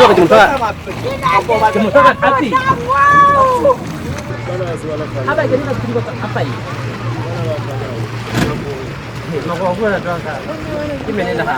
gore ke mo hloka ke mo hloka gape. A ba kene ka sekolo ka apa ye. Ke menene ga.